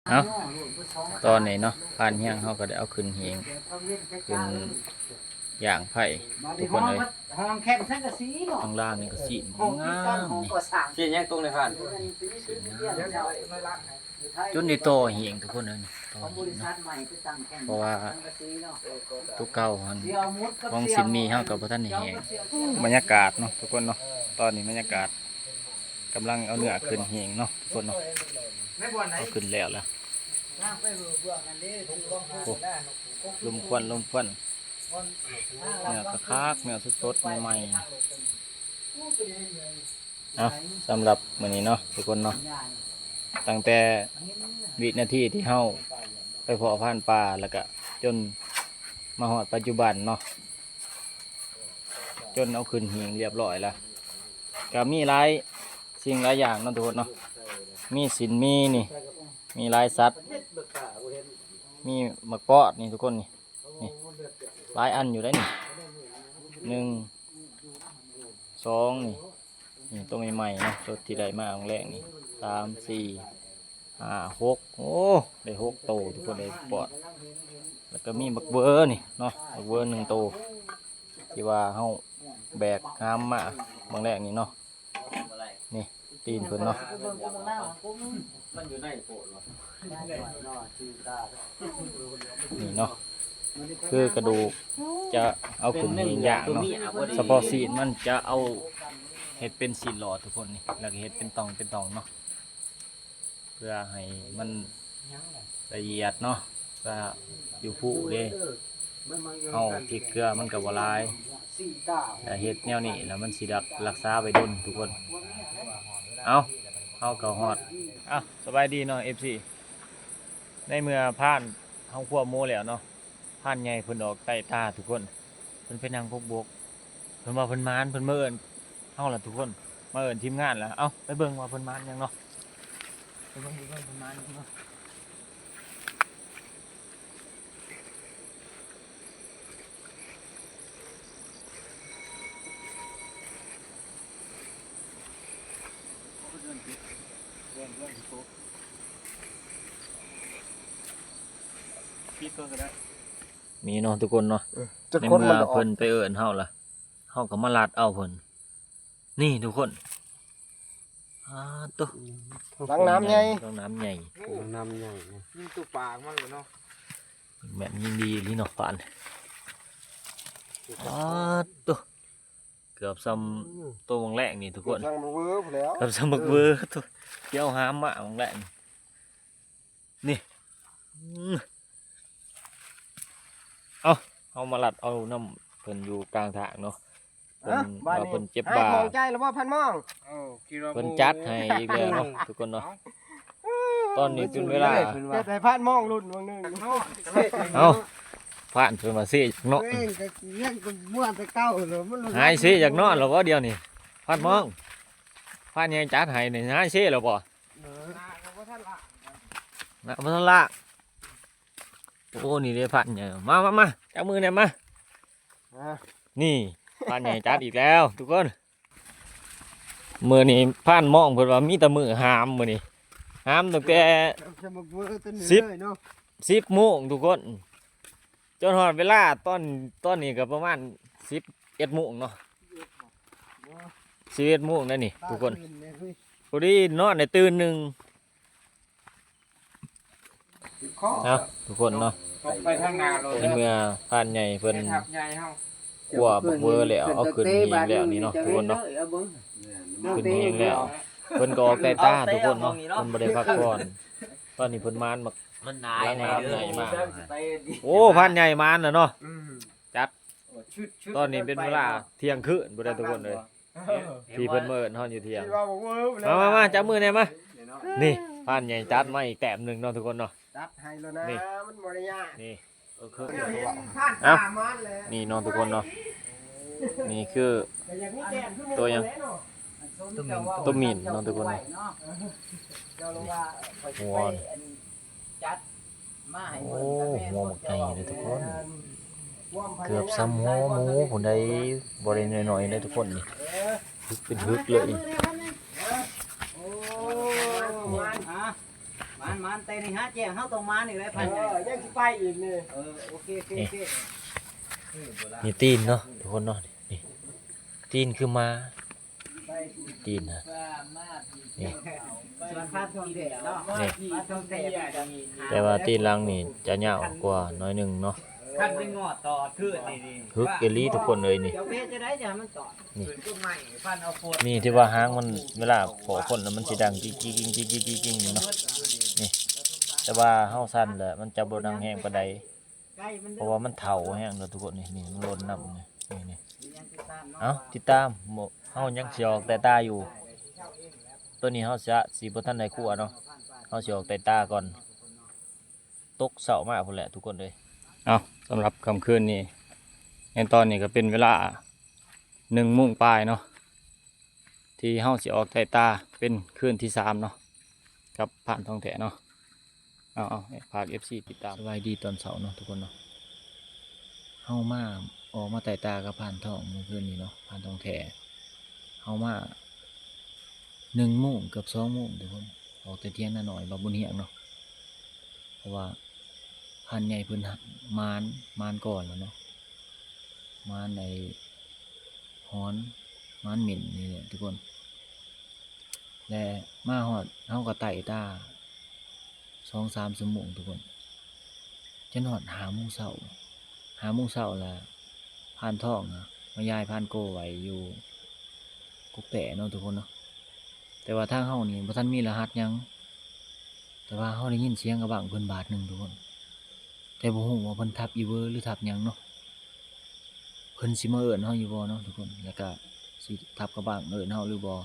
ເອົາ ຕອນນີ້ເນາະ ພານຮຽງເຮົາກໍໄດ້ເອົາຂຶ້ນຫີງ ຂຶ້ນຢ່າງໄຟ ທຸກຄົນເອີຍ. ຫ້ອງແຄມສັງກະສີເນາະ ຂ້າງລ່າງນີ້ກໍສີ ຫ້ອງທີ່ສ້າງ ຫ້ອງກໍ່ສ້າງ ສີຫຍັງຕົງໃນພານ ຈົນໄດ້ຕໍ່ຫີງ ທຸກຄົນເອີຍ ຕໍ່ຫີງເນາະ ເພາະວ່າຕົວເກົ່າຫັ້ນ ຂອງຊິນມີເຮົາກໍບໍ່ທັນໄດ້ແຫ້ງ. ບັນຍາກາດເນາະ ທຸກຄົນເນາະ ຕອນນີ້ບັນຍາກາດ ກຳລັງເອົາເນື້ອຂຶ້ນຫີງເນາະ ທຸກຄົນເນາະ ເອົາຂຶ້ນແລ້ວລະ. ໂອ້ ລົມຄວັນ ລົມຄວັນ ເນື້ອກະຄັກ ເນື້ອສົດໆ ໃໝ່ໆ. ເອົາ ສຳລັບມື້ນີ້ເນາະ ທຸກຄົນເນາະ ຕັ້ງແຕ່ວິນາທີທີ່ເຮົາໄປເພາະພັນປາ ແລ້ວກະຈົນມາຮອດປັດຈຸບັນເນາະ ຈົນເອົາຂຶ້ນຫີງຮຽບຮ້ອຍລະ ກະມີຫຼາຍສິ່ງຫຼາຍຢ່າງເນາະ ທຸກຄົນເນາະ ມີສິນ ມີນີ້ ມີຫຼາຍສັດ ມີໝາກປອດນີ້ ທຸກຄົນນີ້ ນີ້ ຫຼາຍອັນຢູ່ເດ້ນີ້ ໜຶ່ງ ສອງ ນີ້ ນີ້ໂຕໃໝ່ໆເນາະ ໂຕທີ່ໄດ້ມາມື້ແລກນີ້ ສາມ ສີ່ ຫ້າ ຫົກ ໂອ້ ໄດ້ຫົກໂຕ ທຸກຄົນເອີຍ ປອດ. ແລ້ວກໍມີບັກເວີນີ້ເນາະ ບັກເວີໜຶ່ງໂຕ ທີ່ວ່າເຮົາແບກຫາມມາມື້ແລກນີ້ເນາະ ນີ້ຕີນເພິ່ນເນາະ ມັນຢູ່ໃນໂພດເນາະ ນີ້ເນາະ ຄືກະດູກຈະເອົາຂຶ້ນຫີງຢ່າງເນາະ ສະເພາະຊີ້ນມັນຈະເອົາເຮັດເປັນຊີ້ນຫຼອດ ທຸກຄົນນີ້ ແລ້ວກໍເຮັດເປັນຕ່ອງເປັນຕ່ອງເນາະ ເພື່ອໃຫ້ມັນລະອຽດເນາະ ເພື່ອຢູ່ພູເດ້ ເຮົາພິກເກືອມັນກໍບໍ່ຫຼາຍ ແຕ່ເຮັດແນວນີ້ແລ້ວມັນຊິຮັກ ຮັກສາໄວ້ດົນ ທຸກຄົນ. ເອົາ ເຮົາກໍຮອດ ເອົາ ສະບາຍດີເນາະ ເອັຟຊີ ໃນເມື່ອພານເຮົາຄວບໝູແລ້ວເນາະ ພານໃຫຍ່ເພິ່ນອອກໄຕ່ຕາ ທຸກຄົນ ເພິ່ນໄປນັ່ງກົກບົກ ເພິ່ນວ່າເພິ່ນໝານ ເພິ່ນມາເອີ້ນເຮົາລະ ທຸກຄົນ ມາເອີ້ນທີມງານລະ. ເອົາ ໄປເບິ່ງວ່າເພິ່ນໝານຫຍັງເນາະ ໄປເບິ່ງ ໄປເບິ່ງເພິ່ນໝານຫຍັງເນາະ. ນີ້ເນາະ ທຸກຄົນເນາະ ເອີ ໃນເມື່ອເພິ່ນໄປເອີ້ນເຮົາລະ ເຮົາກໍມາລັດເອົາເພິ່ນ ນີ້ທຸກຄົນ ອາໂຕ ຫຼັງນ້ຳໃຫຍ່ ຫຼັງນ້ຳໃຫຍ່ ຫຼັງນ້ຳໃຫຍ່ ຍິງຕົວປາມັນເລີຍເນາະ ແມ່ນຍິງດີອີ່ຫຼີເນາະ ປານ ອາໂຕ ເກືອບສ່ຳ ອືມ ໂຕບັກແລກນີ້ທຸກຄົນ ເກືອບສ່ຳບັກເວີພຸ້ນແລ້ວ ເກືອບສ່ຳບັກເວີ ໂຕ ທີ່ເຮົາຫາມາບັກແລກນີ້ ນີ້ ອືມ ເອົາ ເຮົາມາລັດເອົານຳເພິ່ນຢູ່ກາງທາງເນາະ ເອີ ເພິ່ນວ່າເພິ່ນເຈັບບ່າ ຂອງໃຈລະບໍ່ ພັນມອງ ເອີ ເພິ່ນຈັດໃຫ້ອີກແລ້ວເນາະ ທຸກຄົນເນາະ ເອົ້າ ຕອນນີ້ເປັນເວລາ ເຮັດໃຫ້ພັນມອງລຸ້ນເບິ່ງໜຶ່ງ ເອົ້າ ພັນເພິ່ນວ່າເຊຈັກໜ້ອຍ ຕົວເອງກໍຍັງກໍມົວແຕ່ເກົ່າ ຫາຍເຊຈັກໜ້ອຍແລ້ວບໍ່ດຽວນີ້ ພັນມອງ ພັນໃຫຍ່ຈັດໃຫ້ນີ້ ຫາຍເຊແລ້ວບໍ່? ເອີ ໜ້າກໍບໍ່ທັນລະ ໜ້າບໍ່ທັນລະ ໂອ້ ນີ້ເດ້ພັນໃຫຍ່ ມາ ມາ ມາ ຈັບມືແດ່ມາ ອ່າ ນີ້ພັນໃຫຍ່ຈັດອີກແລ້ວທຸກຄົນ ມື້ນີ້ພັນມອງເພິ່ນວ່າມີແຕ່ມື້ຫາມ ມື້ນີ້ຫາມຕັ້ງແຕ່ສິບໂມງທຸກຄົນ ຈົນຮອດເວລາຕອນ ຕອນນີ້ກໍປະມານສິບເອັດໂມງເນາະ ສິບເອັດໂມງແລ້ວນີ້ທຸກຄົນ ພໍດີນອນໄດ້ຕື່ນໜຶ່ງ ເອົາ ທຸກຄົນເນາະ ໄປທາງໜ້າໂລດ ໃນເມື່ອພານໃຫຍ່ເພິ່ນ ຄວ້າບັກເວີແລ້ວ ເອົາຂຶ້ນຫີງແລ້ວນີ້ເນາະ ທຸກຄົນເນາະ ຂຶ້ນຫີງແລ້ວ ເພິ່ນກໍອອກແຕ່ຕາທຸກຄົນເນາະ ເພິ່ນບໍ່ໄດ້ພັກຜ່ອນ ຕອນນີ້ເພິ່ນມານບັກ ມັນຫຼາຍໃນເດີ ໂອ້ ພານໃຫຍ່ມານແລ້ວເນາະ ອືມ ຈັດ ຕອນນີ້ເປັນເວລາທ່ຽງຄືນພຸ້ນເດີທຸກຄົນເອີຍ ທີ່ເພິ່ນມາເອີ້ນເຮົາຢູ່ທ່ຽງ ມາ ມາ ມາ ຈັບມືແດ່ມາ ນີ້ ພານໃຫຍ່ຈັດມາອີກແຕ້ມໜຶ່ງເນາະທຸກຄົນເນາະ ຈັດໃຫ້ແລ້ວນະ ນີ້ ມັນບໍ່ໄດ້ຍາກ ນີ້ ເອີ ເອົາ ນີ້ເນາະທຸກຄົນເນາະ ນີ້ຄື ໂຕຫຍັງ ໂຕໝິ່ນເນາະທຸກຄົນເນາະ ຫົວ ໂອ້ ຫົວບັກໃຫຍ່ເດ້ທຸກຄົນ ເກືອບສ່ຳຫົວໝູພຸ້ນໃດ໋ ບໍ່ໄດ້ໜ້ອຍໆເດ້ທຸກຄົນນີ້ ຫຶກເປັນຫຶກເລີຍ ນີ້ ມັນ ມາແຕ່ນີ້ຫາແຈ້ງ ເຮົາຕ້ອງມານີ້ແຫຼະ ເອີ ຍັງຊິໄປອີກນີ້ ເອີ ໂອເຄ ໂອເຄ ໂອເຄ ນີ້ຕີນເນາະ ທຸກຄົນເນາະ ນີ້ ຕີນຄືໝາ ຕີນນະ ນີ້ ສ່ວນພາດທອງແທ້ເນາະ ນີ້ ພາດທອງແທ້ ແຕ່ວ່າຕີນຫຼັງນີ້ຈະຍາວກວ່າໜ້ອຍໜຶ່ງເນາະ ຄັນໄປງໍ້ຕໍ່ຄືນນີ້ ຮຶກອີ່ຫຼີທຸກຄົນເອີຍນີ້ ເຈົ້າເຮັດຈັ່ງໃດຈະໃຫ້ມັນຕໍ່ ນີ້ ຄືນຕົ້ນໄມ້ ພັນເອົາໂພດ ນີ້ທີ່ວ່າຫາງມັນ ເວລາພໍ້ຄົນແລ້ວມັນຊິດັງກິ້ງໆໆໆນີ້ເນາະ ນີ້ ແຕ່ວ່າເຮົາສັ່ນແຫຼະ ມັນຈະບໍ່ດັງແຮງປານໃດ ເພາະວ່າມັນເຖົ້າແຮງແລ້ວທຸກຄົນ ນີ້ ນີ້ ມັນຫຼົ່ນນຳ ນີ້ ນີ້ ນີ້ ເອົ້າ ຕິດຕາມ ບໍ່ ເຮົາຍັງຊິອອກແຕ່ຕາຢູ່ ໂຕນີ້ເຮົາຈະ ຊິບໍ່ທັນໄດ້ຄົວເນາະ ເຮົາຊິອອກແຕ່ຕາກ່ອນ ຕົກເຊົ້າມາພຸ້ນແຫຼະທຸກຄົນເອີຍ ເອົ້າ ສຳລັບຄ່ຳຄືນນີ້ ໃນຕອນນີ້ກໍເປັນເວລາໜຶ່ງໂມງປາຍເນາະ ທີ່ເຮົາຊິອອກໄຕ່ຕາເປັນຄືນທີສາມເນາະ ກັບພານທອງແທ້ເນາະ ເອົາ ເອົາ ຝາກເອັຟຊີຕິດຕາມ ສະບາຍດີຕອນເຊົ້າເນາະທຸກຄົນເນາະ ເຮົາມາ ອອກມາໄຕ່ຕາກັບພານທອງມື້ຄືນນີ້ເນາະ ພານທອງແທ້ ເຮົາມາໜຶ່ງໂມງເກືອບສອງໂມງທຸກຄົນ ອອກແຕ່ຖຽງນານ້ອຍ ບ້ານບຸນຮຽງເນາະ ເພາະວ່າພານໃຫຍ່ເພິ່ນມານ ມານກ່ອນແລ້ວເນາະ ມານໄອ້ ຮອນ ມານເໝັນນີ້ແຫຼະທຸກຄົນ ແລະ ມາຮອດເຮົາກໍໄຕ່ຕາສອງສາມຊົ່ວໂມງທຸກຄົນ ຈົນຮອດຫ້າໂມງເຊົ້າ ຫ້າໂມງເຊົ້າລະ ພານທອງນະ ມາຢາຍພານໂກໄວ້ຢູ່ກົກແຕ້ເນາະທຸກຄົນເນາະ ແຕ່ວ່າທາງເຮົານີ້ບໍ່ທັນມີລະຫັດຫຍັງ ແຕ່ວ່າເຮົາໄດ້ຍິນສຽງກະບັງເພິ່ນບາດໜຶ່ງທຸກຄົນ ແຕ່ບໍ່ຮູ້ວ່າເພິ່ນທັບອີເວີ ຫຼື ທັບຫຍັງເນາະ ເພິ່ນຊິມາເອີ້ນເຮົາຢູ່ບໍ່ເນາະທຸກຄົນ ແລ້ວກະຊິທັບກະບັງເອີ້ນເຮົາຫຼືບໍ່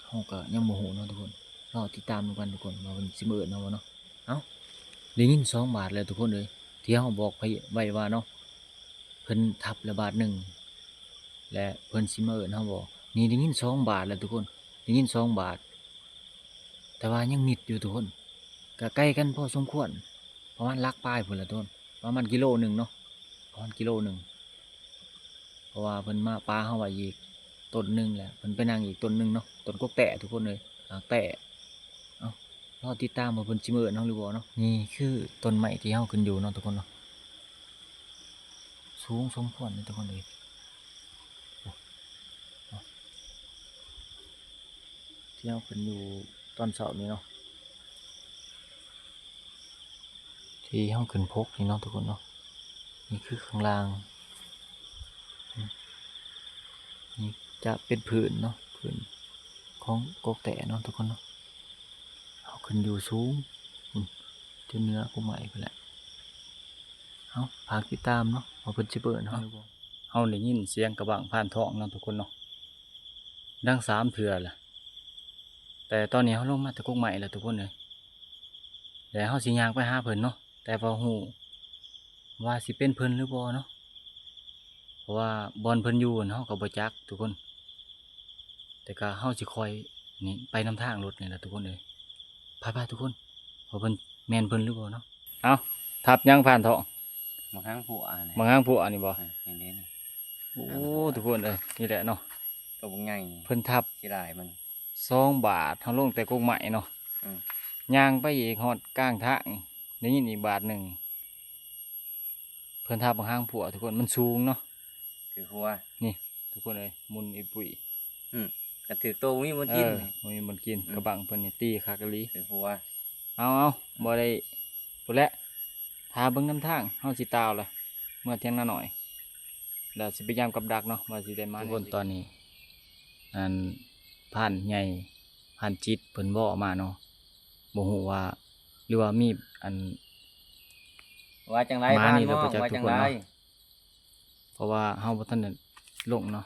ເຮົາກະຍັງບໍ່ຮູ້ເນາະທຸກຄົນ ລໍຕິດຕາມນຳກັນທຸກຄົນ ວ່າເພິ່ນຊິມາເອີ້ນເຮົາບໍ່ເນາະ ເອົ້າ ໄດ້ຍິນສອງບາດແລ້ວທຸກຄົນເອີຍ ທີ່ເຮົາບອກໄປໄວ້ວ່າເນາະ ເພິ່ນທັບແລ້ວບາດໜຶ່ງ ແລະ ເພິ່ນຊິມາເອີ້ນເຮົາບໍ່ ນີ້ໄດ້ຍິນສອງບາດແລ້ວທຸກຄົນ ໄດ້ຍິນສອງບາດ ແຕ່ວ່າຍັງມິດຢູ່ທຸກຄົນ ກະໄກກັນພໍສົມຄວນ ປະມານຫຼັກປາຍພຸ້ນລະທຸກຄົນ ປະມານກິໂລໜຶ່ງເນາະ ປະມານກິໂລໜຶ່ງ ເພາະວ່າເພິ່ນມາປາເຮົາໄວ້ອີກຕົ້ນໜຶ່ງແຫຼະ ເພິ່ນໄປນັ່ງອີກຕົ້ນໜຶ່ງເນາະ ຕົ້ນກົກແຕ້ທຸກຄົນເອີຍ ອາ ແຕ້ ເອົ້າ ລໍຕິດຕາມວ່າເພິ່ນຊິມາເອີ້ນເຮົາຫຼືບໍ່ເນາະ ນີ້ຄືຕົ້ນໄມ້ທີ່ເຮົາຂຶ້ນຢູ່ເນາະທຸກຄົນເນາະ ສູງສົມຄວນເດ້ທຸກຄົນເອີຍ ທີ່ເຮົາຂຶ້ນຢູ່ຕອນເຊົ້ານີ້ເນາະ ທີ່ເຮົາຂຶ້ນພົກນີ້ເນາະທຸກຄົນເນາະ ນີ້ຄືຂ້າງລ່າງ ນີ້ຈະເປັນພື້ນເນາະ ພື້ນຂອງກົກແຕ້ເນາະທຸກຄົນເນາະ ເຮົາຂຶ້ນຢູ່ສູງພຸ້ນ ຈົນເໜືອກົກໄມ້ພຸ້ນແຫຼະ ເຮົາຝາກຕິດຕາມເນາະ ວ່າເພິ່ນຊິເປີດເຮົາຫຼືບໍ່ ເຮົາໄດ້ຍິນສຽງກະບັງພານທອງເນາະທຸກຄົນເນາະ ດັງສາມເທື່ອລະ ແຕ່ຕອນນີ້ເຮົາລົງມາແຕ່ກົກໄມ້ແລ້ວທຸກຄົນເອີຍ ແລ້ວເຮົາຊິຍ່າງໄປຫາເພິ່ນເນາະ ແຕ່ບໍ່ຮູ້ວ່າຊິເປັນເພິ່ນຫຼືບໍ່ເນາະ ເພາະວ່າບ່ອນເພິ່ນຢູ່ຫັ້ນເຮົາກໍບໍ່ຈັກທຸກຄົນ ແຕ່ກໍເຮົາຊິຄ່ອຍນີ້ໄປນຳທາງລົດນີ້ລະທຸກຄົນເອີຍ ໄປໆທຸກຄົນ ວ່າເພິ່ນ ແມ່ນເພິ່ນຫຼືບໍ່ເນາະ ເອົ້າ ທັບຫຍັງພານທອງ ບັກຫາງພົວນີ້ ບັກຫາງພົວນີ້ບໍ່ ເອີ ນີ້ໆ ໂອ້ ທຸກຄົນເອີຍ ນີ້ແຫຼະເນາະ ໂຕບັກໃຫຍ່ ເພິ່ນທັບ ຊິຫຼາຍມັນ ສອງບາດ ເຮົາລົງແຕ່ກົກໄມ້ເນາະ ອືມ ຍ່າງໄປອີກຮອດກາງທາງ ໄດ້ຍິນອີກບາດໜຶ່ງ ເພິ່ນທັບບັກຫາງພົວທຸກຄົນ ມັນສູງເນາະ ຖືກຫົວ ນີ້ທຸກຄົນເອີຍ ໝຸ່ນອີ່ປຸ້ຍ ອືມ ກະຖືກໂຕບໍ່ມີບ່ອນກິນ ເອີ ບໍ່ມີບ່ອນກິນ ອືມ ກະບັງເພິ່ນນີ້ຕີຄັກອີ່ຫຼີ ຖືກຫົວ ເອົາໆ ບໍ່ໄດ້ ພຸ້ນແຫຼະ ຖ້າເບິ່ງນຳທາງ ເຮົາຊິຕ່າວລະ ເມືອຖຽງນານ້ອຍ ແລ້ວຊິໄປຍາມກັບດັກເນາະ ວ່າຊິໄດ້ມາ ທຸກຄົນ ຕອນນີ້ ອັນ ພານໃຫຍ່ ພານຈິດ ເພິ່ນເວົ້າມາເນາະ ບໍ່ຮູ້ວ່າ ຫຼືວ່າມີ ອັນ ວ່າຈັ່ງໃດ ມານີ້ລະ ບໍ່ຈັກ ວ່າຈັ່ງໃດ ທຸກຄົນເນາະ ເພາະວ່າເຮົາບໍ່ທັນໄດ້ລົງເນາະ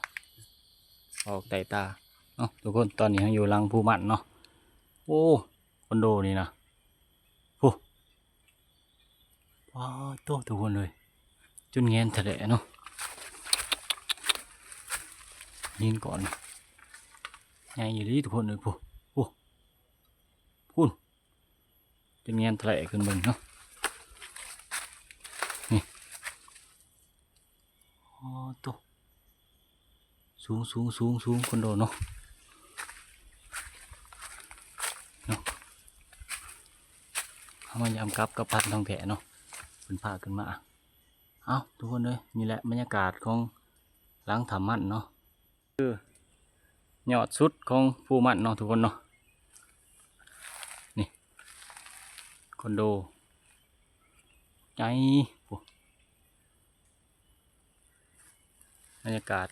ອອກໄຕ່ຕາເນາະ ທຸກຄົນ ຕອນນີ້ເຮົາຢູ່ຫຼັງພູມັນເນາະ ໂອ້ ຄອນໂດນີ້ນະ ພຸ້ນ ປາດໂທ້ ທຸກຄົນເອີຍ ຈົນແງນທະແຫຼະເນາະ ຫີນກ້ອນໃຫຍ່ອີ່ຫຼີທຸກຄົນເອີຍ ພຸ້ນ ພຸ້ນ ພຸ້ນ ຈົນແງນທະແຫຼະຂຶ້ນເບິ່ງເນາະ ນີ້ ໂອ້ໂຕ ສູງໆໆໆ ຄອນໂດເນາະ ເນາະ ເຮົາມາຍາມກັບກັບພັນທອງແທ້ເນາະ ເພິ່ນພາຂຶ້ນມາ. ເອົ້າ ທຸກຄົນເອີຍ ນີ້ແຫຼະບັນຍາກາດຂອງຫຼັງຖ້ຳມັນເນາະ ຄືຍອດສຸດຂອງພູມັນເນາະ ທຸກຄົນເນາະ. ນີ້ ຄອນໂດໃຫຍ່ ໂອ້ ບັນຍາກາດ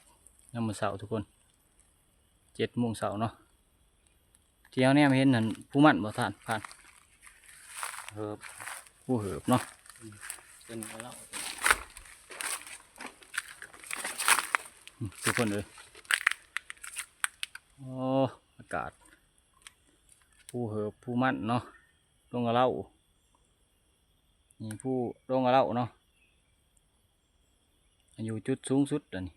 ຍາມມື້ເຊົ້າ ທຸກຄົນ ເຈັດໂມງເຊົ້າເນາະ. ທີ່ເຮົາແນມເຫັນນັ້ນ ພູມັນບໍ່ທ່ານ ຜ່ານ ເຫີບ ພູເຫີບເນາະ ເປັນລາວ ອືມ ທຸກຄົນເອີຍ ໂອ້ ອາກາດ ພູເຫີບ ພູມັນເນາະ ດົງອາເລົາ ນີ້ພູດົງອາເລົາເນາະ. ຢູ່ຈຸດສູງສຸດອັນນີ້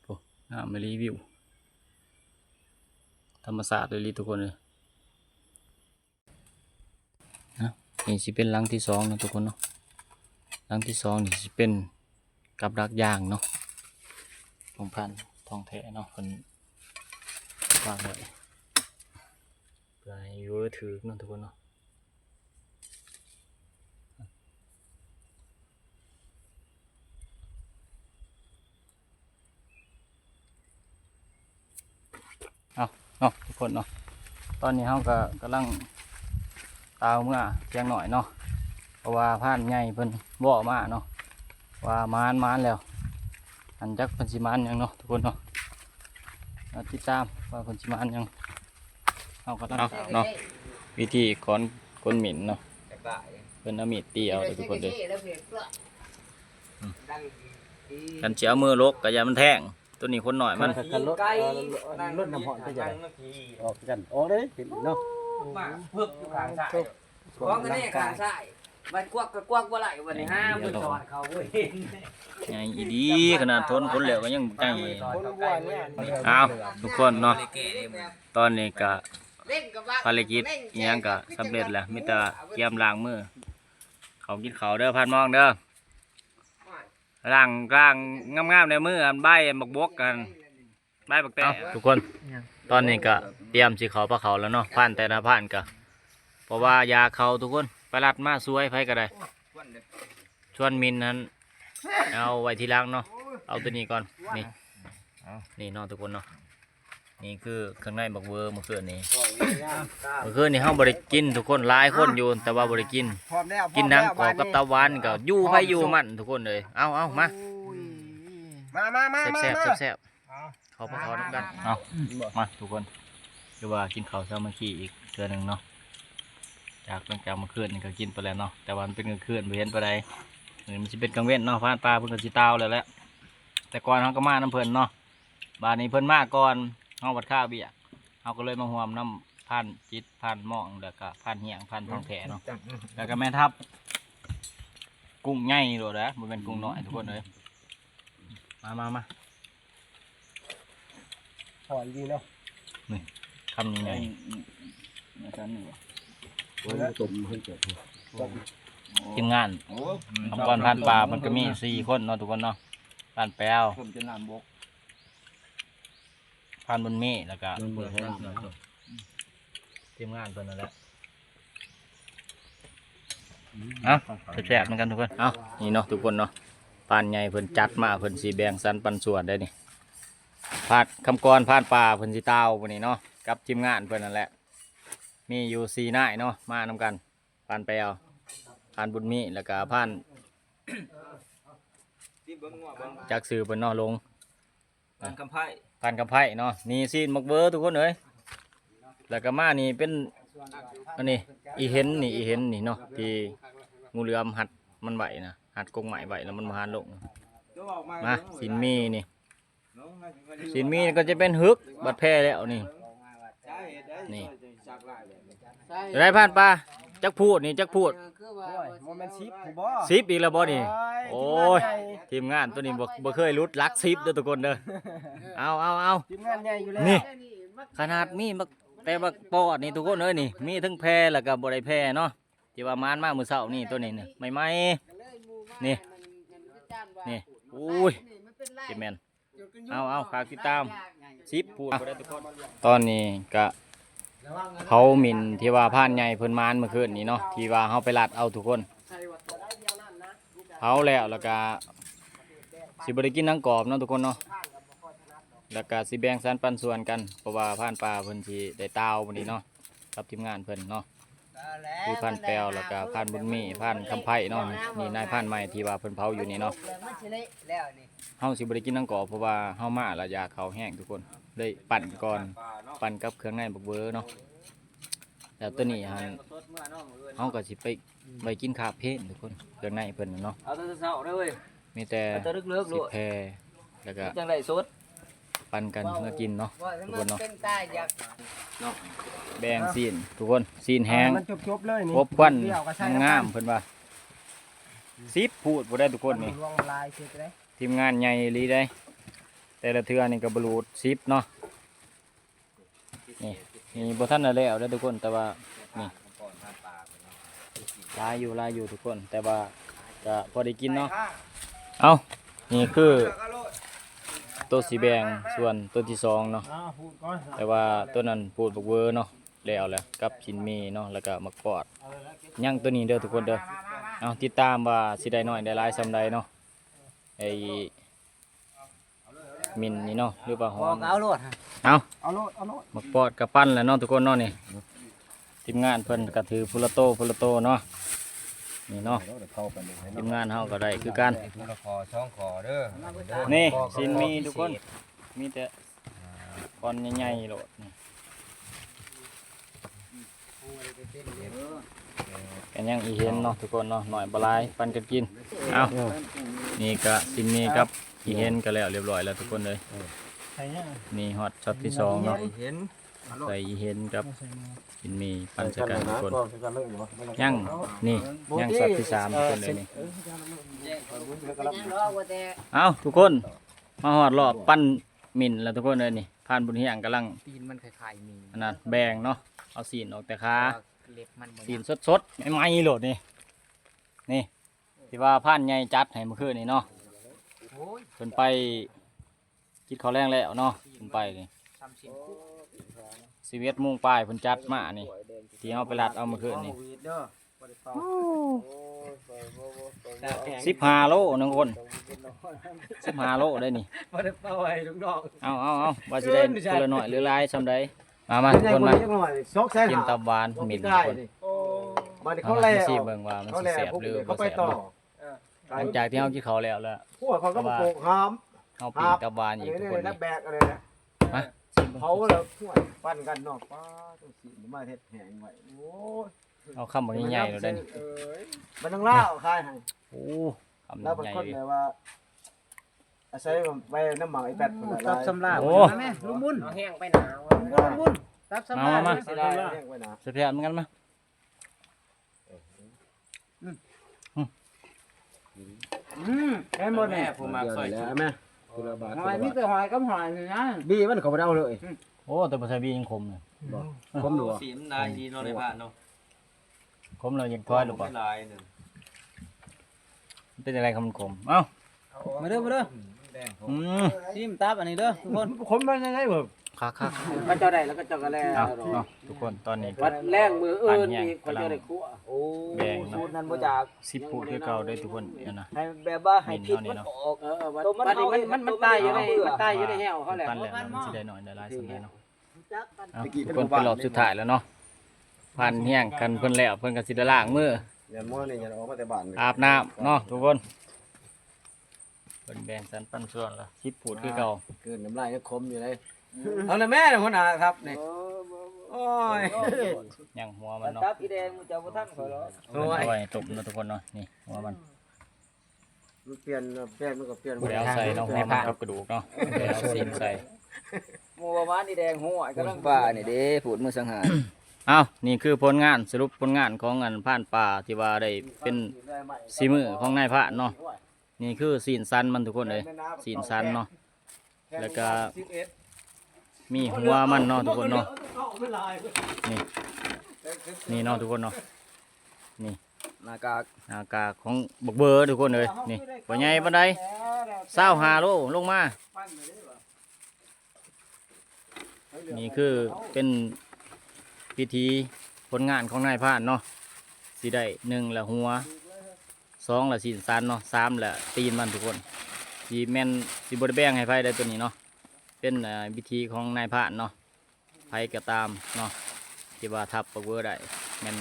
ໂອ້ ງາມອີ່ຫຼີ ວິວທຳມະຊາດອີ່ຫຼີ ທຸກຄົນເອີຍ. ນະ ນີ້ຊິເປັນຫຼັງທີສອງເນາະ ທຸກຄົນເນາະ ຫຼັງທີສອງນີ້ຊິເປັນ ກັບດັກຢາງເນາະ ຂອງພັນທອງແທ້ເນາະ ເພິ່ນວາງໄວ້ ເພື່ອໃຫ້ຢູ່ຖືກເນາະ ທຸກຄົນເນາະ. ເອົາເນາະ ທຸກຄົນເນາະ ຕອນນີ້ເຮົາກໍກຳລັງຕ່າວເມືອພຽງໜ້ອຍເນາະ ເພາະວ່າພານໃຫຍ່ເພິ່ນເວົ້າມາເນາະ ວ່າມານ ມານແລ້ວ ອັນຈັກເພິ່ນຊິມານຫຍັງເນາະ ທຸກຄົນເນາະ. ມາຕິດຕາມວ່າເພິ່ນຊິມານຫຍັງ ເຮົາກໍຕ້ອງ ເອົາເນາະ ວິທີກອນ ກອນໝິ່ນເນາະ ເພິ່ນເອົາມີດຕີເອົາເດີ ທຸກຄົນເດີ. ອືມ ຄັນຊິເອົາມືຫຼົກກໍຢ່າມັນແທງ ໂຕນີ້ຄົນໜ້ອຍມັນ ຄັນລົດ ເອີ ລົດນ້ຳຮ້ອນໄປຈັ່ງໃດ ອອກກັນ ອອກເລີຍເນາະ ມາເພິກຢູ່ຂ້າງຊ້າຍ ຂອງອັນນີ້ຂ້າງຊ້າຍ ມັນກວັກກໍກວັກບໍ່ໄດ້ ບັດນີ້ຫາມັນສອດເຂົ້າບໍ່ເຫັນ ໃຫຍ່ອີ່ຫຼີ ຂະໜາດທົນຄົນແລ້ວກໍຍັງໃຫຍ່. ເອົາ ທຸກຄົນເນາະ ຕອນນີ້ກໍພາລະກິດອີ່ຫຍັງກໍສຳເລັດແລ້ວ ມີແຕ່ກຽມລ້າງມື ເຂົ້າກິນເຂົ້າເດີ ພານມອງເດີ. ລ້າງ ລ້າງງາມໆ ໃນມືອັນໃບອັນບັກບົກຫັ້ນ ໃບບັກແຕ. ເອົ້າ ທຸກຄົນ ຕອນນີ້ກໍຕຽມຊິເຂົ້າພາເຂົ້າແລ້ວເນາະ ພານແຕ່ລະພານກໍ ເພາະວ່າຢາເຂົ້າ ທຸກຄົນ ໄປລັດມາຊ່ວຍໃຜກໍໄດ້ ຊວນໝິ່ນຫັ້ນ ເອົາໄວ້ທີຫຼັງເນາະ ເອົາໂຕນີ້ກ່ອນ ນີ້ ນີ້ເນາະ ທຸກຄົນເນາະ. ນີ້ຄືເຄື່ອງໃນບັກເວີມື້ຄືນນີ້ ມື້ຄືນນີ້ເຮົາບໍ່ໄດ້ກິນ ທຸກຄົນ ຫຼາຍຄົນຢູ່ ແຕ່ວ່າບໍ່ໄດ້ກິນ ກິນໜັງກອບກັບຕັບຫວານກໍຢູ່ໃຜຢູ່ມັນ ທຸກຄົນເອີຍ. ເອົາ ເອົາ ມາ ມາ ມາ ມາ ແຊບໆ ແຊບໆ ເອົາ ເຂົ້າມາເຂົ້ານຳກັນ ເອົາ ມາ ທຸກຄົນ ຄືວ່າກິນເຂົ້າສາມັກຄີອີກເທື່ອໜຶ່ງເນາະ ຈາກ ຫຼັງຈາກມື້ຄືນນີ້ກໍກິນໄປແລ້ວເນາະ ແຕ່ວ່າມັນເປັນກາງຄືນ ບໍ່ເຫັນປານໃດ ມື້ນີ້ມັນຊິເປັນກາງເວັນເນາະ ພານປ່າເພິ່ນກໍຊິຕ່າວແລ້ວແຫຼະ ແຕ່ກ່ອນເຮົາກໍມານຳເພິ່ນເນາະ ບາດນີ້ເພິ່ນມາກ່ອນ ເຮົາບັດຄາວຽກ ເຮົາກໍເລີຍມາຮ່ວມນຳພານຈິດ ພານມອງ ແລ້ວກໍພານຮຽງ ພານທອງແທ້ເນາະ ແລ້ວກໍແມ່ທັບ ກຸ້ງໃຫຍ່ໂລດເດີ ບໍ່ແມ່ນກຸ້ງນ້ອຍ ທຸກຄົນເອີຍ. ມາ ມາ ມາ ພໍດີເນາະ ນີ້ ຄຳໃຫຍ່ໆ ອືມ ອືມ ອືມ ໂອ້ຍ ຕົ້ມເພິ່ນເກີດ ຕົ້ມ ທີມງານ ໂອ້ຍ ຄຳກ່ອນພານປ່າ ມັນກໍມີສີ່ຄົນເນາະ ທຸກຄົນເນາະ ພານແປວ ຕົ້ມຈົນນ້ຳບົກ ພານບຸນມີ ແລ້ວກະ ມັນບໍ່ໄດ້ ທີມງານເພິ່ນນັ້ນແຫຼະ. ເອົາ ແຊບໆ ນຳກັນທຸກຄົນ ເອົາ ນີ້ເນາະ ທຸກຄົນເນາະ ພານໃຫຍ່ເພິ່ນຈັດມາ ເພິ່ນຊິແບ່ງສັນປັນສ່ວນໄດ້ນີ້ ພານ ຄຳກ່ອນພານປ່າເພິ່ນຊິຕ່າວມື້ນີ້ເນາະ ກັບທີມງານເພິ່ນນັ້ນແຫຼະ ມີຢູ່ສີ່ນາຍເນາະ ມານຳກັນ ພານແປວ ພານບຸນມີ ແລ້ວກະພານ ຈັກຊື່ເພິ່ນເນາະ ຫຼົງ ພານຄຳໄພ ພານຄຳໄພເນາະ ນີ້ຊີ້ນໝາກເວີທຸກຄົນເອີຍ ແລ້ວກໍມານີ້ເປັນ ອັນນີ້ ອີເຫັນນີ້ ອີເຫັນນີ້ເນາະ ທີ່ງູເຫຼືອມຮັດມັນໄວ້ນະ ຮັດກົກໄມ້ໄວ້ແລ້ວມັນບໍ່ຫັນລົງ ມາ ຊີ້ນໝີນີ້ ຊີ້ນໝີກໍຈະເປັນຫຶກ ບັດແຜ່ແລ້ວນີ້ ນີ້ ໄດ້ ພານປ່າ ຈັກພູດນີ້ ຈັກພູດ ໂອ້ຍ ບໍ່ແມ່ນສິບຜູ້ບໍ່ ສິບອີກແລ້ວບໍ່ນີ້ ໂອ້ຍ ໂອ້ຍ ທີມງານໃຫຍ່ ທີມງານໂຕນີ້ບໍ່ ບໍ່ເຄີຍຫຼຸດຫຼັກສິບເດີທຸກຄົນເດີ ເອົາ ເອົາ ເອົາ ທີມງານໃຫຍ່ຢູ່ແລ້ວ ນີ້ ຂະໜາດມີບັກ ແຕ່ບັກປອດນີ້ທຸກຄົນເອີຍ ນີ້ ມີທັງແຜ່ແລ້ວກໍບໍ່ໄດ້ແຜ່ເນາະ ທີ່ວ່າມານມາມື້ເຊົ້ານີ້ ໂຕນີ້ນີ້ ໃໝ່ໆ ນີ້ ນີ້ ໂອ້ຍ ຊິແມ່ນ ເອົາ ເອົາ ຝາກຕິດຕາມ ສິບຜູ້ ຕອນນີ້ກະ ເຜົາໝິ່ນທີ່ວ່າພານໃຫຍ່ເພິ່ນມານມື້ຄືນນີ້ເນາະ ທີ່ວ່າເຮົາໄປລັດເອົາທຸກຄົນ ເຜົາແລ້ວ ແລ້ວກະຊິບໍ່ໄດ້ກິນໜັງກອບເນາະທຸກຄົນເນາະ ແລ້ວກະຊິແບ່ງສັນປັນສ່ວນກັນ ເພາະວ່າພານປ່າເພິ່ນຊິໄດ້ຕ່າວມື້ນີ້ເນາະ ກັບທີມງານເພິ່ນເນາະ ຄືພານແປວ ແລ້ວກະພານບຸນມີ ພານຄຳໄພເນາະ ນີ້ນາຍພານໃໝ່ທີ່ວ່າເພິ່ນເຜົາຢູ່ນີ້ເນາະ. ເຮົາຊິບໍ່ໄດ້ກິນໜັງກອບ ເພາະວ່າເຮົາມາລະຢາກເຂົ້າແຮງທຸກຄົນ ເລີຍປັ່ນກ່ອນ ປັ່ນກັບເຄື່ອງໃນບັກເບີເນາະ ແລ້ວໂຕນີ້ຫັ້ນ ເຮົາກໍຊິໄປໄວ້ກິນຄາບເພນທຸກຄົນ ເຄື່ອງໃນເພິ່ນເນາະ ເອົາແຕ່ເຊົ້າເດີເວີຍ ມີແຕ່ ເອົາແຕ່ເລິກໆໂລດ ສິບແຜ່ ແລ້ວກໍຈັ່ງໄດ້ສົດ ປັນກັນເມືອກິນເນາະທຸກຄົນເນາະ ເນາະ ແບ່ງຊີ້ນທຸກຄົນ ຊີ້ນແຫ້ງ ມັນຈົບໆເລີຍນີ້ ອົບຄວັນງາມໆ ເພິ່ນວ່າ ສິບພູດພຸ້ນໃດ໋ທຸກຄົນນີ້ ທີມງານໃຫຍ່ອີ່ຫຼີໃດ໋ ແຕ່ລະເທື່ອນີ້ກໍບໍ່ຫຼຸດສິບເນາະ ນີ້ ນີ້ບໍ່ທັນໄດ້ແລ້ວເດີທຸກຄົນ ແຕ່ວ່ານີ້ ຫຼາຍຢູ່ ຫຼາຍຢູ່ທຸກຄົນ ແຕ່ວ່າກະພໍໄດ້ກິນເນາະ ເອົ້າ ນີ້ຄືໂຕຊິແບ່ງສ່ວນໂຕທີສອງເນາະ ແຕ່ວ່າໂຕນັ້ນພູດບັກເວີເນາະ ແລ້ວແຫຼະ ກັບຊີ້ນໝີເນາະ ແລ້ວກະໝາກປອດ ຍັງໂຕນີ້ເດີທຸກຄົນເດີ ເອົາ ຕິດຕາມວ່າຊິໄດ້ໜ້ອຍໄດ້ຫຼາຍສ່ຳໃດເນາະ ໄອ້ ໝິ່ນນີ້ເນາະ ຫຼືວ່າຫອມ ກໍເອົາໂລດ ເອົາ ເອົາໂລດ ເອົາໂລດ ໝາກປອດກະປັ່ນແລ້ວເນາະທຸກຄົນເນາະ ນີ້ ທີມງານເພິ່ນກະຖືຜູ້ລະໂຕ ຜູ້ລະໂຕເນາະ ນີ້ເນາະ ທີມງານເຮົາກໍໄດ້ຄືກັນ ຜູ້ລະຂໍສອງຂໍເດີ ນີ້ ຊີ້ນໝີທຸກຄົນ ມີແຕ່ ກ້ອນໃຫຍ່ໆໂລດນີ້ ກໍຍັງອີ່ເຫັນເນາະທຸກຄົນເນາະ ໜ້ອຍບໍ່ຫຼາຍ ປັນກັນກິນ ເອົ້າ ນີ້ກະຊີ້ນໝີກັບອີ່ເຫັນກໍແລ້ວລຽບຮ້ອຍແລ້ວທຸກຄົນເອີຍ ນີ້ຮອດຊັອດທີສອງເນາະ ໃສ່ອີ່ເຫັນກັບຊີ້ນໝີ ປັ່ນໃສ່ກັນທຸກຄົນ ຍັງ ນີ້ ຍັງຊັດທີສາມທຸກຄົນເອີຍນີ້ ເອົ້າ ທຸກຄົນ ມາຮອດຮອບປັນໝິ່ນແລ້ວທຸກຄົນເອີຍນີ້ ພານບຸນຮຽງກຳລັງ ຕີນມັນຄ້າຍໆໝີ ອັນນັ້ນແບ່ງເນາະ ເອົາຊີ້ນອອກແຕ່ຂາ ເລັບມັນບໍ່ ຊີ້ນສົດໆໃໝ່ໆໂລດນີ້ ນີ້ ທີ່ວ່າພານໃຫຍ່ຈັດໃຫ້ມື້ຄືນນີ້ເນາະ ໂອ້ຍ ເພິ່ນໄປກິນເຂົ້າແລງແລ້ວເນາະ ເພິ່ນໄປນີ້ ສ່ຳຊີ້ນຄຸ ສິບເອັດໂມງປາຍເພິ່ນຈັດມານີ້ ທີ່ເຮົາໄປລັດເອົາມື້ຄືນນີ້ ໂອ້ ສິບຫ້າໂລໜຶ່ງຄົນ ສິບຫ້າໂລໄດ໋ນີ້ ບໍ່ໄດ້ເປົ່າໃຫ້ລູກນ້ອງ ເອົາໆໆ ວ່າຊິໄດ້ຄົນລະໜ້ອຍຫຼືຫຼາຍສ່ຳໃດ ມາໆ ທຸກຄົນມາ ກິນຕັບຫວານໝິ່ນທຸກຄົນ ບາດນີ້ເຂົາແລ່ ມາຊີມເບິ່ງວ່າມັນຊິແຊບຫຼືບໍ່ແຊບເນາະ ຫຼັງຈາກທີ່ເຮົາກິນເຂົ້າແລ້ວແລ້ວ ພວກເຂົາກໍບໍ່ໂກກຫາມ ເຮົາປີ້ງຕັບຫວານອີກທຸກຄົນ ແບກອັນນີ້ແຫຼະ ມາຊີມເບິ່ງ ເຜົາແລ້ວ ໂອ້ຍ ປັ່ນກັນເນາະ ປ້າດ ຈັ່ງຊີ້ມາເຮັດແຫ້ງໄວ້ ໂອ້ຍ ເອົາຄຳບັກໃຫຍ່ໆໂລດເດ້ນີ້ ມັນຍັງລາວຂາຍໃຫ້ ໂອ້ ຄຳໃຫຍ່ເດ້ ລາວເປັນຄົນແບບວ່າ ອາໄສໄວ້ນຳໝາກໄອ້ແປັດພຸ້ນແຫຼະ ຕັບສຳລາ ໂອ້ ມາແມ່ ລຸງບຸນ ເອົາແຫ້ງໄປໜາ ລຸງບຸນ ລຸງບຸນ ຕັບສຳລາ ມາ ມາ ເສຍດາຍແຫ້ງໄປໜາ ສະແພດເໝືອນກັນມາ ອືມ ອືມ ອືມ ແມ່ນບໍ່ແນ່ ຜູ້ມັກຊອຍຈຸ ແມ່ນ ຜູ້ລະບາດ ຫອຍ ມີແຕ່ຫອຍກັບຫອຍນີ້ນະ ບີມັນກໍບໍ່ໄດ້ເອົາເລີຍ ອືມ ໂອ້ ແຕ່ບໍ່ໃສ່ບີຍັງຂົມເລີຍ ບໍ່ ຂົມຢູ່ ສີມັນຫຼາຍດີເນາະ ໃນບ້ານເນາະ ຂົມແລ້ວຍັງຖອຍຫຼືບໍ່ ຫຼາຍໜຶ່ງ ເປັນຈັ່ງໃດຄັນມັນຂົມ ເອົ້າ ມາເດີ ມາເດີ ອືມ ຊີມຕັບອັນນີ້ເດີທຸກຄົນ ມັນຂົມໄປຈັ່ງໃດເບິ່ງ ຄັກໆ ເຂົາເຈົ້າໄດ້ແລ້ວເຂົາເຈົ້າກໍແລ້ວ ເອົາເນາະທຸກຄົນ ຕອນນີ້ກໍ ບັດແລງມື້ອື່ນອີກເຂົາເຈົ້າໄດ້ຄົວ ໂອ້ ແບ່ງເນາະ ສູດນັ້ນບໍ່ຈາກ ສິບພູດຄືເກົ່າເດ້ທຸກຄົນ ອັນນະ ໃຫ້ແບບວ່າໃຫ້ພິດມັນອອກ ເອີ ເອີ ບັດນີ້ມັນ ມັນ ມັນຕາຍຢູ່ໃນ ມັນຕາຍຢູ່ໃນແຫ້ວເຂົາແຫຼະ ມັນຊິໄດ້ໜ້ອຍໄດ້ຫຼາຍສ່ຳໃດເນາະ ເອົາ ທຸກຄົນ ເປັນຮອບສຸດທ້າຍແລ້ວເນາະ ຜ່ານຮຽງກັນເພິ່ນແລ້ວ ເພິ່ນກໍຊິໄດ້ລ້າງມື ຢ່າມົວນີ້ ຢ່າອອກມາແຕ່ບ້ານ ອາບນ້ຳເນາະທຸກຄົນ ເພິ່ນແບ່ງສັນປັນສ່ວນລະ ສິບພູດຄືເກົ່າ ກືນນ້ຳລາຍຍັງຂົມຢູ່ເດ້ ເອົາລະແມ່ຫົວໜ້າທັບນີ້ ໂອ້ຍ ຍັງຫົວມັນເນາະ ຕັບອີແດງເຈົ້າບໍ່ທັນຂ້ອຍເນາະ ໂອ້ຍ ເອົາໄວ້ໃຫ້ຕົ້ມເນາະທຸກຄົນເນາະ ນີ້ຫົວມັນ ມັນປ່ຽນ ແປງມັນກໍປ່ຽນ ບໍ່ໄດ້ເອົາໃສ່ເນາະ ຫົວມັນກັບກະດູກເນາະ ບໍ່ໄດ້ເອົາຊີ້ນໃສ່ ໝູ່ປະມານອີແດງຫົວກຳລັງ ປານີ້ເດ້ ພູດມື້ສັງຫານ ເອົ້າ ນີ້ຄືຜົນງານ ສະຫຼຸບຜົນງານຂອງອັນພານປ່າ ທີ່ວ່າໄດ້ເປັນສີມືຂອງນາຍພານເນາະ ນີ້ຄືຊີ້ນສັນມັນທຸກຄົນເອີຍ ຊີ້ນສັນເນາະ ແລ້ວກະມີຫົວມັນເນາະທຸກຄົນເນາະ ນີ້ ນີ້ເນາະທຸກຄົນເນາະ ນີ້ ໜ້າກາກ ໜ້າກາກຂອງບັກເບີທຸກຄົນເອີຍ ນີ້ ບໍ່ໃຫຍ່ປານໃດ ຊາວຫ້າໂລລົງມາ ນີ້ຄືເປັນ ພິທີຜົນງານຂອງນາຍພານເນາະ ຊິໄດ້ ໜຶ່ງລະຫົວ ສອງລະຊີ້ນສັນເນາະ ສາມລະຕີນມັນທຸກຄົນ ຊິແມ່ນ ຊິບໍ່ໄດ້ແບ່ງໃຫ້ໃຜໄດ້ໂຕນີ້ເນາະ ເປັນ ເອີ ພິທີຂອງນາຍພານເນາະ ໃຜກໍຕາມເນາະ ທີ່ວ່າທັບບັກເວີໄດ້ ແມ່ນ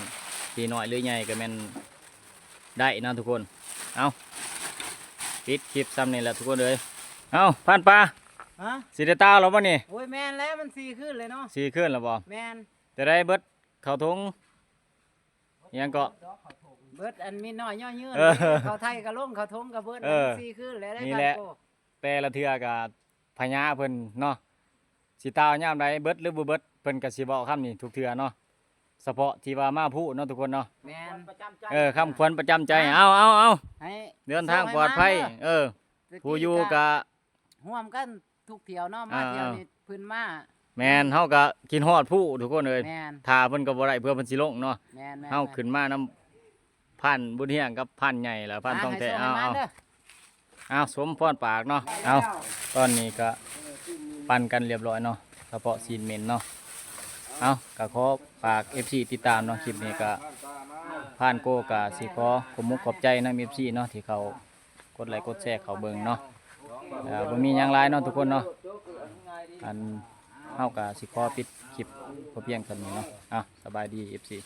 ຊິນ້ອຍຫຼືໃຫຍ່ກໍແມ່ນໄດ້ເນາະທຸກຄົນ. ເອົາ ປິດຄລິບຊ່ຳນີ້ແຫຼະທຸກຄົນເອີຍ. ເອົາ ພານປ່າ ຮະ? ຊິໄດ້ຕ່າວແລ້ວບໍ່ນີ້? ໂອ້ຍ ແມ່ນແລ້ວ ມັນສີ່ຄືນເລີຍເນາະ. ສີ່ຄືນແລ້ວບໍ່? ແມ່ນ. ຈະໄດ້ເບິດເຂົ້າຖົງ ອີຫຍັງເກາະ ເບິດອັນມີນ້ອຍຍໍຍືນ ເອີ ເຂົ້າໄທກໍລົງ ເຂົ້າຖົງກໍເບິດ ເອີ ສີ່ຄືນແລ້ວໄດ້ ນີ້ແຫຼະ ແຕ່ລະເທື່ອກໍພະຍາເພິ່ນເນາະ ຊິຕ່າວຍາມໃດ ເບິດຫຼືບໍ່ເບິດ ເພິ່ນກໍຊິເວົ້າຄຳນີ້ທຸກເທື່ອເນາະ ສະເພາະທີ່ວ່າມາພູ້ເນາະທຸກຄົນເນາະ. ແມ່ນ ເອີ ຄຳຂວັນປະຈຳໃຈ. ເອົາ ເອົາ ເອົາ ໃຫ້ເດີນທາງປອດໄພ. ເອີ ຜູ້ຢູ່ກໍ ຮ່ວມກັນທຸກທ່ຽວເນາະ ມາ ອ່າ ທ່ຽວນີ້ເພິ່ນມາ. ແມ່ນ ເຮົາກໍຄິດຮອດພູ້ທຸກຄົນເອີຍ. ແມ່ນ ຖ້າເພິ່ນກໍບໍ່ໄດ້ ເພື່ອເພິ່ນຊິລົງເນາະ. ແມ່ນໆໆ ເຮົາຂຶ້ນມານຳພານບຸນຮຽງກັບພານໃຫຍ່ລະ ພານທອງແທ້. ອ່າ ເອົາ ໃຫ້ໂຊກໃຫ້ໝານເດີ ເອົາ ສົມພອນປາກເນາະ. ເອົາ ຕອນນີ້ກໍປັ່ນກັນລຽບລ້ອຍເນາະ ສະເພາະຊີ້ນເໝັນເນາະ. ເອົາ ກໍຂໍຝາກເອັຟຊີຕິດຕາມເນາະ ຄລິບນີ້ກໍ ພານໂກກໍຊິຂໍຂອບມຸກຂອບໃຈນຳເອັຟຊີເນາະ ທີ່ເຂົາ ກົດໄລກົດແຊເຂົ້າເບິ່ງເນາະ. ເອີ ບໍ່ມີຫຍັງຫຼາຍເນາະທຸກຄົນເນາະ ອັນ ເຮົາກໍຊິຂໍປິດຄລິບພໍພຽງສ່ຳນີ້ເນາະ. ເອົາ ສະບາຍດີ ເອັຟຊີ.